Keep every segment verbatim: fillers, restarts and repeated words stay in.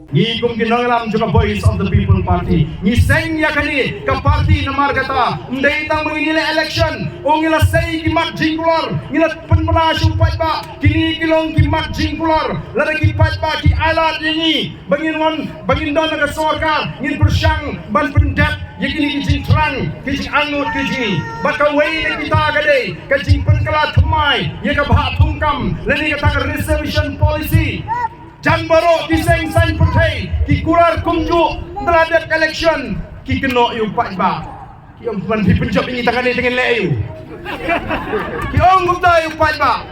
Ngi kum ki nongïalam jong ka Voice of the People Party, ngi seng ïa kane ka party namar kata, ym dei tang ba ngi leh election, u ngi la sei ki mat jingkular, ngi la pynbna sha u paidbah, kine ki long ki mat jingkular, lada ki paidbah ki ailad ïa ngi ba ngin wan, ba ngin don ha ka sorkar, ngin pyrshang ban pyndep ïa kine ki jingthrang, ki jingangnud ki jong ngi. Bad kawei na kita ka dei ka jingpynkylla thymmai ïa ka bhah thungkam lane kata ka reservation policy. Jan baroh ki seng saiñ pyrthei ki kular kumjuh, ynda la dep election ki kynnoh ïa u paidbah. Ki ong, ban phi pynjop ïa ngi tang kane te ngin leh ïa u. Ki ong kumta ïa u paidbah.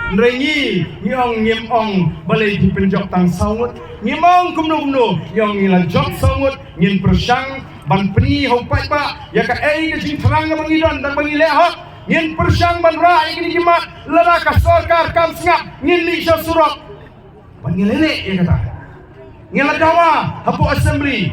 Hynrei ngi, ngi ong, ngim ong balei phi pynjop tang saw ngut. Ngim ong kumno kumno, ngi ong ngi la jop saw ngut, ngin pyrshang ban pyni ha u paidbah ïa kaei ka jingthrang kaba ngi don, tang ba ngi leh hok. Ngin pyrshang ban rah ïa kine ki mat, lada ka sorkar kam sngap, ngin mih sha surok. Ban ngi leh leh ïa kata. Ngi la dawa hapoh assembly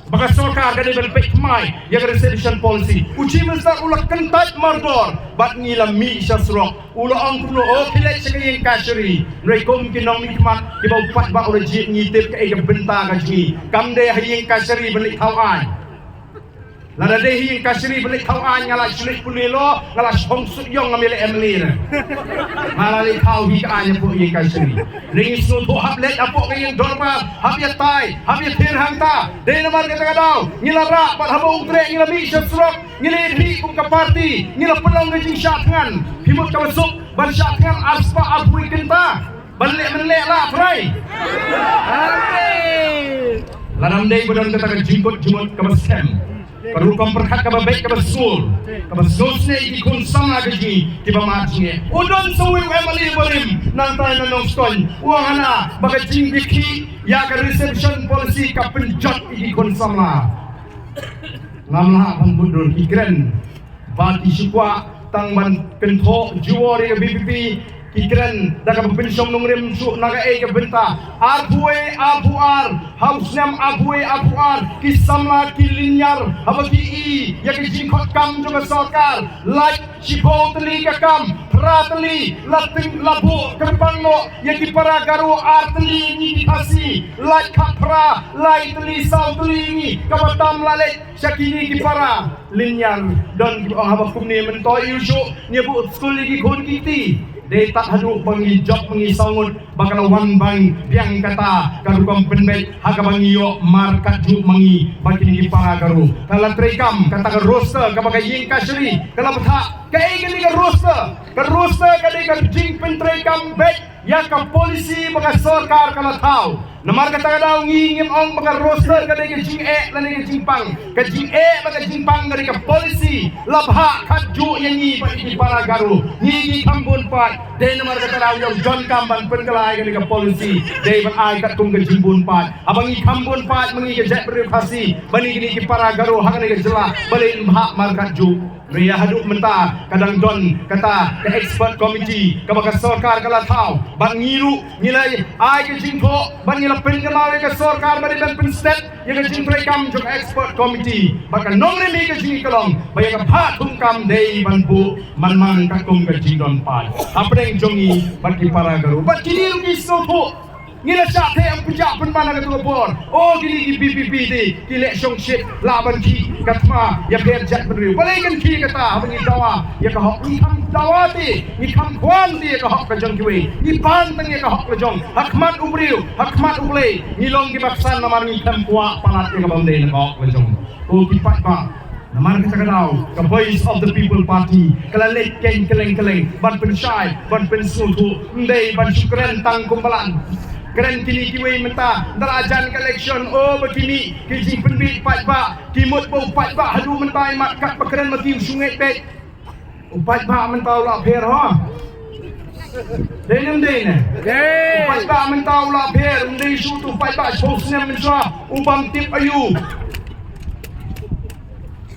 ba ka sorkar ka dei ban peit thymmai ïa ka reservation policy. U Chief Minister u la kyntait mardor bad ngi la mih sha surok. U la ong kumno, oh, khie leit sha ka ïing kashari. Hynrei kum ki nongmihkhmat kiba u paidbah u la jied, ngi tip kaei ka bynta ka jong ngi. Kam dei ha ïing kashari ban leit thaw aiñ. Lada dei ha ïing kashari ban leit thaw aiñ, nga la shu leit pule lok, nga la shu hong suk ïong, ngam ïaleh M L A re. Nga la leit thaw hi ka aiñ hapoh ïing kashari. Hynrei ngi sngewthuh, hap leit hapoh ka ïing dorbar, hap ïatai, hap ïathir hangta. Dei namar kata ka daw ngi la rah bad haba u treh ngi la mih sha surok, ngi la ïakhih kum ka party, ngi la pynlong ka jingshah thngan. Phi mut kaba suk ban shah thngan arspah arphew kynta? Ban leh mynleh lah trai. Lada ym dei ba don kata ka jingkut jingmut kaba skhem, ka rukom pyrkhat kaba beit, kaba sngewsih, kaba sngewsih ïa ki khun samla ka jong ngi kiba mad jingeh. U don sa uwei u M L A barim nangta na Nongstoiñ, u ong hana ba ka jingïakhih ïa ka reservation policy ka pynjot ïa ki khun samla. Ngam lah ban bud dur, ki kren ba ki shu kwah tang ban kynthoh jubor ïa ka V P P, ki kren da kaba pynshong nongrim shuh na kaei ka bynta. Arphew wei arphew ar, ha u snem arphew wei arphew ar, ki samla ki lynñiar haba ki i ïa ka jingkhot kam jong ka sorkar. Lait shiphew tylli ka kam, phra tylli la tyng, la buh kyrpang noh ïa ki para Garo, ar tylli ngi ki Khasi. Lait khatphra, lai tylli saw tylli ngi, kaba tam la leit sha kine ki para lynñiar. Don kiba ong haba kumne mynta ïa u shuh ngi buh skul ïa ki khun ki kti. Dei tad haduh ba ngi jop ma ngi saw ngut ba ka la wan ban biang kata ka rukom pynbeit ha kaba ngi ïoh markatjuh ma ngi bad kine ki para Garo. Ka la treikam kata ka roster kaba ka ïing kashari ka la bthah. Kaei kane ka roster? Ka roster ka dei ka jingpyntreikam beit ïa ka policy ba ka sorkar ka la thaw. Namar kata ka daw ngi ngim ong ba ka roster ka dei ka jingeh lane ka jingpang. Ka jingeh bad ka jingpang ka dei ka policy. La bhah khatjuh ïa ngi bad ïa ki para Garo. Ngi ki kham bun paid. Dei namar kata ka daw ngi ong jon kam ban pynkylla ïa kane ka policy. Dei ban ai katkum ka jingbun paid. Haba ngi kham bun paid ma ngi ka jaitbynriew Khasi, ba ngi kine ki para Garo ha kane ka jylla, balei yn bhah markatjuh? Hynrei haduh mynta ka dang don kata ka expert committee kaba ka sorkar ka la thaw. Bad ngi ruh ngi la ai ka jingthoh bad ngi la pynkynmaw ïa ka sorkar ba dei ban pynstet ïa ka jingtreikam jong ka expert committee. Bad ka nongrim hi ka jong ngi ka long ba ïa ka bhah thungkam dei ban buh manmang katkum ka jingdon paid hapdeng jong ngi bad ki para Garo. Bad kine ruh ki sngewthuh. Ngi la shah theh ym pynjah pynban ha katu ka por. O kine ki V P P te ki leh shongshit lah ban khih ka thma ïapher jaitbynriew. Balei kan khih kata? Haba ngi dawa ïa ka hok, ngi kham dawa te, ngi kham kwah te ïa ka hok ka jong kiwei. Ngi pan tang ïa ka hok ka jong. Ha khmat u briew, ha khmat U Blei, ngi long kiba ksan namar ngi khlem kwah palat ïa kaba ym dei na ka hok ka jong. O ki paidbah, namar kata ka daw ka Voice of the People Party ka la leit keiñ kylleng kylleng ban pynshai, ban pynsngewthuh, ym dei ban shu kren tang kumba la kren kine kiwei mynta. Ynda la jan ka election, o ba ki mih ki jingpynbiej paidbah, ki mut ba u paidbah haduh mynta i mat kat ba kren ma ki u shu ngeit beit. U paidbah mynta u la pher ho. Dei ne ym dei ne? Dei. U paidbah mynta u la pher, ym dei shu tu paidbah shiphew snem mynshuwa u bym tip aïu.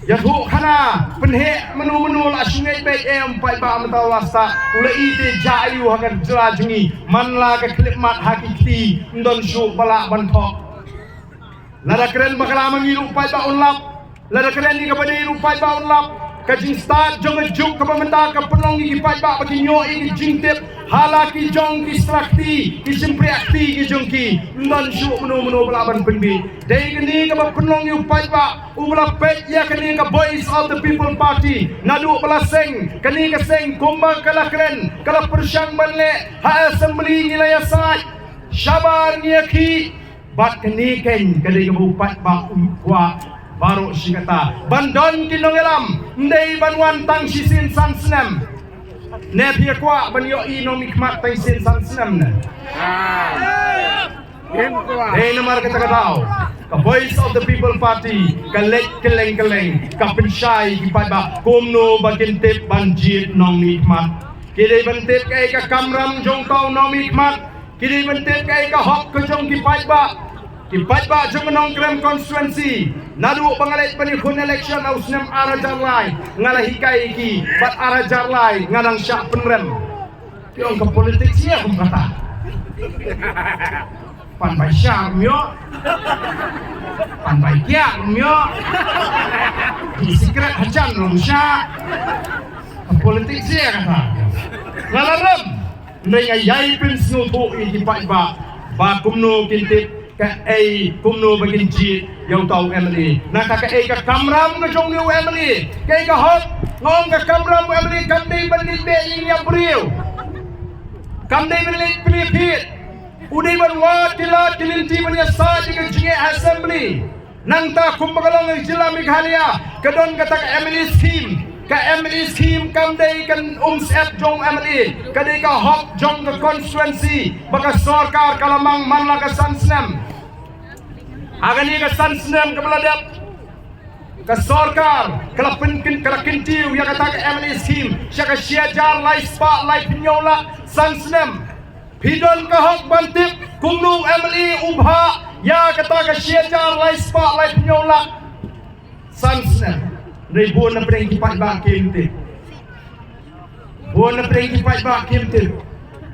Ïathuh khana, pynheh mano mano la shu ngeit beit em, paidbah mynta u la sah, u la i te jia aïu ha ka jylla jong ngi, man la ka khyllipmat ha ki kti, ym don shuh ba lah ban thok. Lada kren bakla ma ngi ruh paidbah un lap, lada kren ïa kaba dei ruh paidbah un lap. Ka jingstad jong ka juk kaba mynta ka pynlong ïa ki paidbah ba kin ïoh ïa ki jingtip ha la ki jong ki sla kti, ki jingpyrkhat kti ki jong ki. Ym don shuh mano mano ba lah ban pynbeit. Dei kane kaba pynlong ïa u paidbah uba la peit ïa kane ka Voice of the People Party naduh ba la seng. Kane ka seng kumba ka la kren, ka la pyrshang ban leh ha assembly, ngi la ïasaid shabar, ngi ïakhih. Bad kane keiñ ka dei kaba u paidbah u kwah baroh shi katta, ban don ki nongïalam. Ym dei ban wan tang shisien san snem. Ne phi kwah ban ïohi nongmihkhmat tang shisien san snem ne? Dei namar kata ka daw ka Voice of the People Party ka leit kylleng kylleng, ka pynshai ki paidbah kumno ba kin tip ban jied nongmihkhmat. Ki dei ban tip kaei ka kamram jong uta u nongmihkhmat. Ki dei ban tip kaei ka hok ka jong ki paidbah. Ki paidbah jong ka Nongkrem constituency, naduh ba nga leit ban ïakhun election ha u snem ar hajar lai, nga la hikai ïa ki, bad ar hajar lai nga dang shah pynrem. Ki ong ka politics ïa kum kata. Pan bai shar ym ïoh, pan bai kiak ym ïoh, ki secret hajan ruh ym shah. Ka politics ïa kata. Nga la rem. Hynrei nga ïai pynsngewthuh ïa ki paidbah ba kumno kin tip kaei, kumno ba kin jied ïa uta u MLA. Nangta kaei ka kamram ka jong u MLA, kaei ka hok. Nga ong ka kamram u MLA kam dei ban leit beh ïing ïa briew, kam dei ban leit pynïaphied. U dei ban wad ki lad ki lynti ban ïasaid ïa ka jingeh ha assembly. Nangta kumba ka long ka jylla Meghalaya, ka don kata ka MLA scheme. Ka MLA scheme kam dei ka umsyep jong MLA, ka dei ka hok jong ka constituency ba ka sorkar ka la mang man la ka san snem. Ha kane ka san snem kaba la dep, ka sorkar ka la pynkyntiew ïa kata ka MLA scheme sha ka shi hajar lai spah lai phew lak san snem. Phi don ka hok ban tip kumno u MLA u bhah ïa kata ka shi hajar lai spah lai phew lak san snem. Hynrei bun na pdeng ki paidbah kim tip. Bun na pdeng ki paidbah kim tip.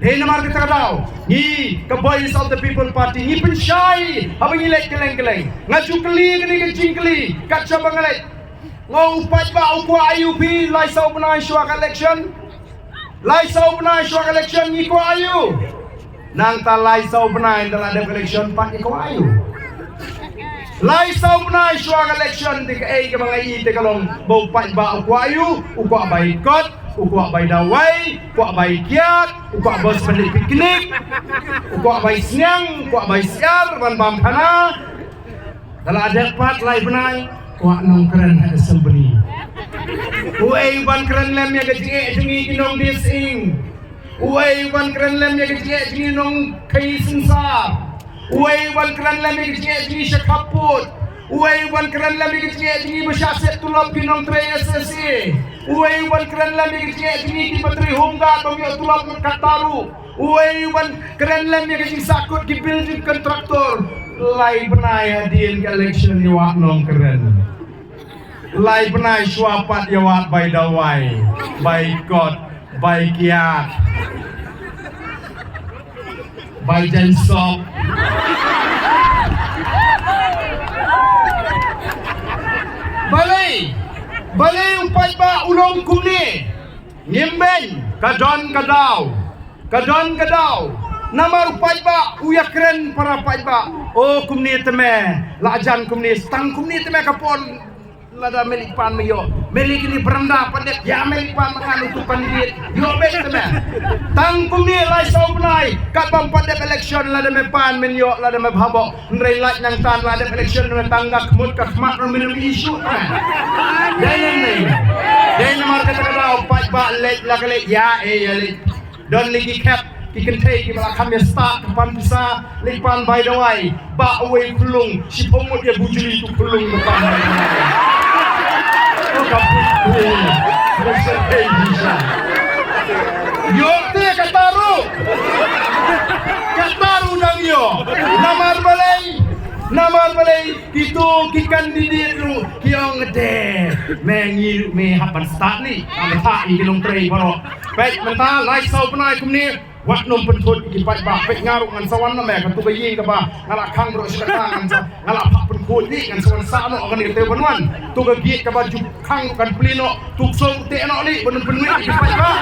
Dei namar kata ka daw ngi ka Voice of the People Party ngi pynshai haba ngi leit kylleng kylleng. Nga ju kylli kane ka jingkylli kat shaba nga leit. Nga ong u paidbah u kwah aïu phi lai saw bnai shuwa ka election? Lai saw bnai shuwa ka election ngi kwah aïu? Nangta lai saw bnai ynda la dep election pat ngi kwah aïu? Lai saw bnai shuwa ka election te kaei kaba nga ïohi te ka long ba u paidbah u kwah aïu? U kwah bai kot, u kwah bai dawai, u kwah bai kiad, u kwah bus ban leit picnic, u kwah bai sniang, u kwah bai syiar ban bam khana. Da la dep pat lai bnai, kwah nongkren ha assembly. Uei u ban kren lem ïa ka jingeh jong ngi ki nongdie sying? Uei u ban kren lem ïa ka jingeh jong ngi nongkhaii synsar? Uei u ban kren lem ïa ka jingeh jong ngi sha khappud? Uei u ban kren lem ïa ka jingeh jong ngi ba shah set tulop ki nongtrei SSA? Uei u ban kren lem ïa ka jingeh jong ngi kiba trei home guard bym ïoh tulop katta ruh? Uei u ban kren lem ïa ka jingsahkut ki building contractor? Lai bnai hadien ka election ïa wad nongkren. Lai bnai shuwa pat ïa wad bai dawai, bai kot, bai kiad, bai jaiñ sop. Balei, balei u paidbah u long kumne? Ngim beiñ, ka don ka daw. Ka don ka daw. Namar u paidbah u ïakren para paidbah. O kumne te me, la jan kumne, tang kumne te me ka pon. Lada me leit pan me ïoh, me leit kine beranda pat dep, ïa me leit pan ma ngan utu pandit. Ïoh beit te me. Tang kumne lai saw bnai, kat bym pat dep election lada me pan men ïoh, lada me bhaboh. Hynrei lait nangta la dep election me tang ka khmut ka khmat ruh men ym issue te me. Dei ne em dei? Dei namar kata ka daw paidbah leit la ka leit ïa e ïa leit. Don lei ki khep ki kynthei kiba la kham ïa stad ka pan pisa leit pan bai dawai. Bah uwei u khyllung shiphew ngut ïa bujli tu khyllung ka pan bai dawai. O ka bujli khyllung ka shiphew ngut. Ïoh te kata ruh. Kata ruh dang ïoh. Namar balei? Namar balei? Kito ki candidate ruh ki ong te me ngi ruh me hap ban stad ni. Ka me thah ïa ki nongtrei baroh. Peit mynta lai saw bnai kumne. Wat nym pynthut ki paidbah, peit nga ruh ngan sa wan na me, katu ka ïing kaba nga la khang baroh shi katta ngan sa, nga la phah pynkhuid hi, ngan sa wan sah noh kane ka tei ban wan. Tu ka gate kaba ju khang ruh kan plie noh, tu ka song teh noh lei, ban nym pynwit ki paidbah.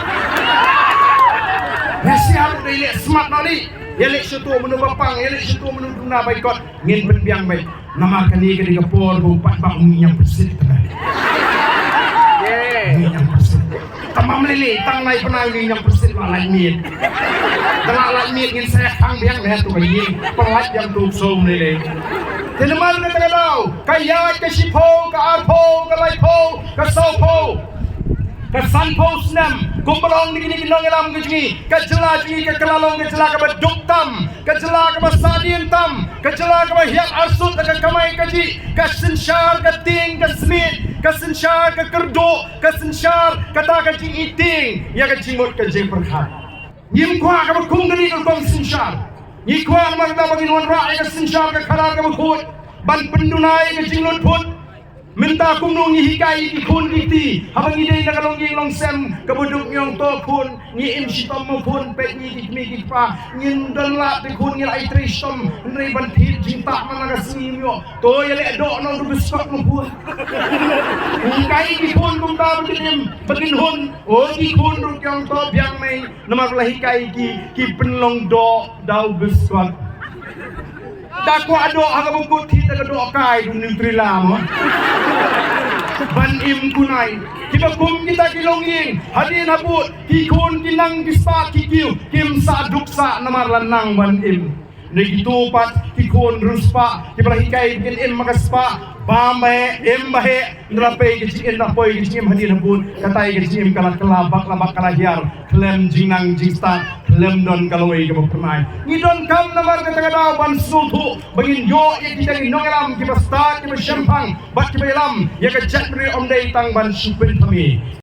Nga sha ruh dei leh smat noh lei. Ïa leh shuh tu mano ba pang, ïa leh shuh tu mano duna bai kot. Ngin pynbiang beit. Namar kane ka dei ka por ba u paidbah u ngi ñiang pyrshit ka. Ngi ñiang pyrshit. Tang mam lei lei tang lai pynai ngi ñiang pyrshit ba lait miet. Da la lait miet ngin sa ïa khang biang ne tu ka ïing. Pynlait biang tu sum lei lei. Te namar kata ka daw ka ïaid ka shiphew ka arphew ka laiphew ka sawphew ka sanphew snem kumba long na kine ki nongïalam ka jong ngi, ka jylla jong ngi ka la long ka jylla kaba duk tam. Ka jylla kaba sahdien tam, ka jylla kaba hiar arsut da ka kamai kajih, ka synshar ka tieng ka smiej, ka synshar ka kyrduh, ka synshar kata ka jingïeid tieng ïa ka jingmut ka jingpyrkhat. Ngim kwah kaba kum kane ka rukom synshar. Ngi kwah namar kata ba ngin wanrah ïa ka synshar ka khadar kaba khuid ban pynduna ïa ka jinglutphut. Mynta kumno ngi hikai ïa ki khun ki kti haba ngi dei na ka longïing longsem kaba duk, ngi ong to khun, ngi im shitom mo khun, peit ngi ki kmie ki kpa, ngin don lad te khun, ngi la ïatrei shitom, hynrei ban thied jingtah man la ka sngi ym ïoh. To ïaleh doh noh da u biskot mo khun. Ngi hikai ïa ki khun kumta ba kin im ba kin hun. O ki khun ruh ki ong to biang mei. Namar ba la hikai ki, ki pynlong doh da u biskot. Da kwah doh ha kaba kut thik da ka doh kai du Nutrillam. Ban im kunai. Kiba kum kita ki longïing hadien habud ki khun ki nang ki spah ki kiew, kim sah duk sah namar la nang ban im. Dei kito pat ki khun riewspah kiba la hikai ba kin im ma ka spah, bam ba heh, im ba heh, nda la pei ka jingim, nda poi ka jingim hadien habud, katai ka jingim ka la kylla bak la bak, ka la hiar khlem jingnang jingstad, khlem don ka lawei kaba phyrnai. Ngi donkam namar kata ka daw ban sngewthuh ba ngin ïoh ïa kita ki nongïalam kiba stad, kiba shemphang bad kiba ïalam ïa ka jaitbynriew, ym dei tang ban shu pynthame.